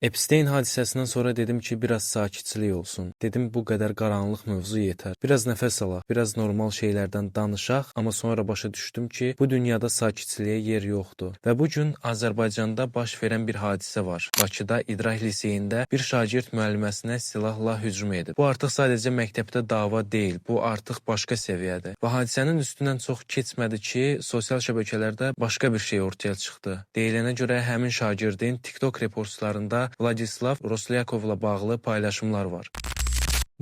Epstein hadisəsindən sonra dedim ki, biraz sakitçilik olsun. Dedim bu qədər qaranlıq mövzu yetər. Biraz nəfəs alaq, biraz normal şeylərdən danışaq, amma sonra başa düşdüm ki, bu dünyada sakitçiliyə yer yoxdur. Və bu gün Azərbaycanda baş verən bir hadisə var. Bakıda İdrak Liseyində bir şagird müəlliməsinə silahla hücum edib. Bu artıq sadəcə məktəbdə dava deyil, bu artıq başqa səviyyədir. Və hadisənin üstündən çox keçmədi ki, sosial şəbəkələrdə başqa bir şey ortaya çıxdı. Deyilənə görə həmin şagirdin TikTok repostlarında Vladislav Roslyakovla bağlı paylaşımlar var.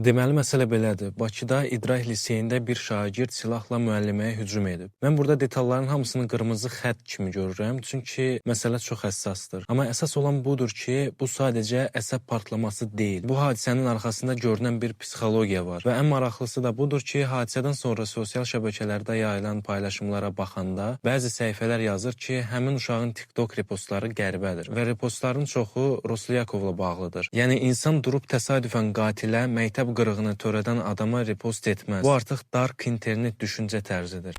Deməli məsələ belədir. Bakıda İdrak Liseyində bir şagird silahla müəlliməyə hücum edib. Mən burada detalların hamısını qırmızı xətt kimi görürəm, çünki məsələ çox həssasdır. Amma əsas olan budur ki, bu sadəcə əsəb partlaması deyil. Bu hadisənin arxasında görünən bir psixologiya var. Və ən maraqlısı da budur ki, hadisədən sonra sosial şəbəkələrdə yayılan paylaşımlara baxanda bəzi səhifələr yazır ki, həmin uşağın TikTok repostları qəribədir və repostların çoxu Roslyakovla bağlıdır. Yəni insan durub təsadüfən qatilə, məktəb qırığını törədən adama repost etməz. Bu artıq dark internet düşüncə tərzidir.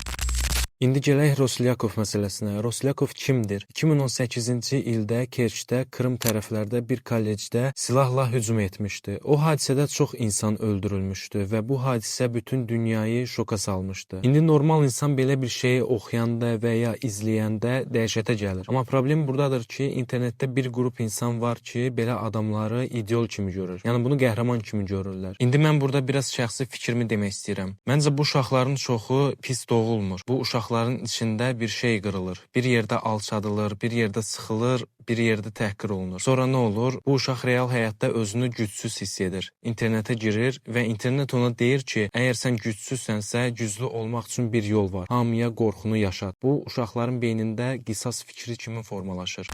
İndi gələk Roslyakov məsələsinə. Roslyakov kimdir? 2018-ci ildə Kerçdə, Krım tərəflərdə bir kollecdə silahla hücum etmişdi. O hadisədə çox insan öldürülmüşdü və bu hadisə bütün dünyayı şoka salmışdı. İndi normal insan belə bir şeyi oxuyanda və ya izləyəndə dəhşətə gəlir. Amma problem burdadır ki, internetdə bir qrup insan var ki, belə adamları idol kimi görür. Yəni bunu qəhrəman kimi görürlər. İndi mən burada biraz şəxsi fikrimi demək istəyirəm. Məncə bu uşaqların çoxu pis doğulmur. Bu uşaqların içində bir şey qırılır. Bir yerdə alçadılır, bir yerdə sıxılır, bir yerdə təhqir olunur. Sonra nə olur? Bu uşaq real həyatda özünü gücsüz hiss edir. İnternetə girir və internet ona deyir ki, əgər sən gücsüzsənsə, güclü olmaq üçün bir yol var. Hamıya qorxunu yaşat. Bu uşaqların beynində qisas fikri kimi formalaşır.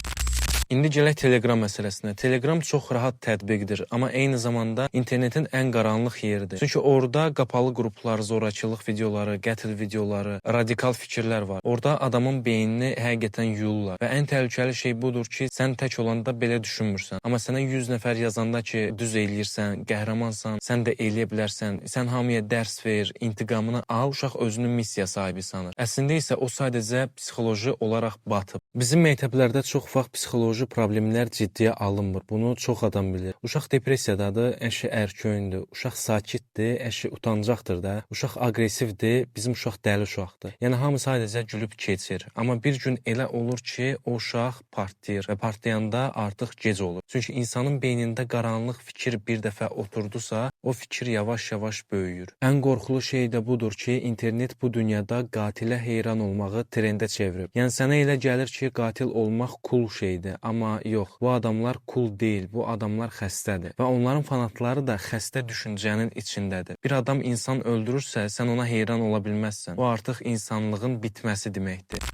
İndi gələk Telegram məsələsinə. Telegram çox rahat tətbiqdir, amma eyni zamanda internetin ən qaranlıq yeridir. Çünki orada qapalı qruplar, zorakılıq videoları, qətl videoları, radikal fikirlər var. Orada adamın beynini həqiqətən yuyurlar. Və ən təhlükəli şey budur ki, sən tək olanda belə düşünmürsən. Amma sənə 100 nəfər yazanda ki, düz eləyirsən, qəhrəmansan, sən də eləyə bilərsən, sən hamıya dərs ver, intiqamını al, uşaq özünü missiya sahibi sanır. Əslində isə o sadəcə psixoloji olaraq batıb. Bizim məktəblərdə çox vaxt psixoloji problemlər ciddiyə alınmır. Bunu çox adam bilir. Uşaq depressiyadadır, əşi ərköyündür. Uşaq sakitdir, əşi utancaqdır da. Uşaq aqressivdir, bizim uşaq dəli uşaqdır. Yəni hamı sadəcə gülüb keçir. Amma bir gün elə olur ki, o uşaq partlayır və partlayanda artıq gec olur. Çünki insanın beynində qaranlıq fikir bir dəfə oturdusa, o fikir yavaş-yavaş böyüyür. Ən qorxulu şey də budur ki, internet bu dünyada qatilə heyran olmağı trendə çevirib. Yəni sənə elə gəlir ki, qatil olmaq cool şeydir, amma yox, bu adamlar cool deyil, bu adamlar xəstədir və onların fanatları da xəstə düşüncənin içindədir. Bir adam insan öldürürsə, sən ona heyran ola bilməzsən. Bu artıq insanlığın bitməsi deməkdir.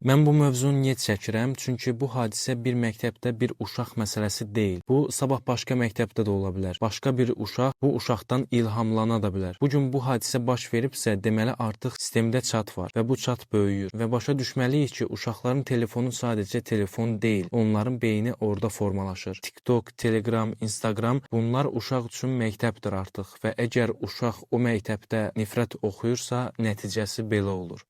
Mən bu mövzunu niyə çəkirəm? Çünki bu hadisə bir məktəbdə bir uşaq məsələsi deyil. Bu sabah başqa məktəbdə də ola bilər. Başqa bir uşaq bu uşaqdan ilhamlana da bilər. Bu gün bu hadisə baş veribsə, deməli artıq sistemdə çat var və bu çat böyüyür və başa düşməliyik ki, uşaqların telefonu sadəcə telefon deyil. Onların beyni orada formalaşır. TikTok, Telegram, Instagram bunlar uşaq üçün məktəbdir artıq və əgər uşaq o məktəbdə nifrət oxuyursa, nəticəsi belə olur.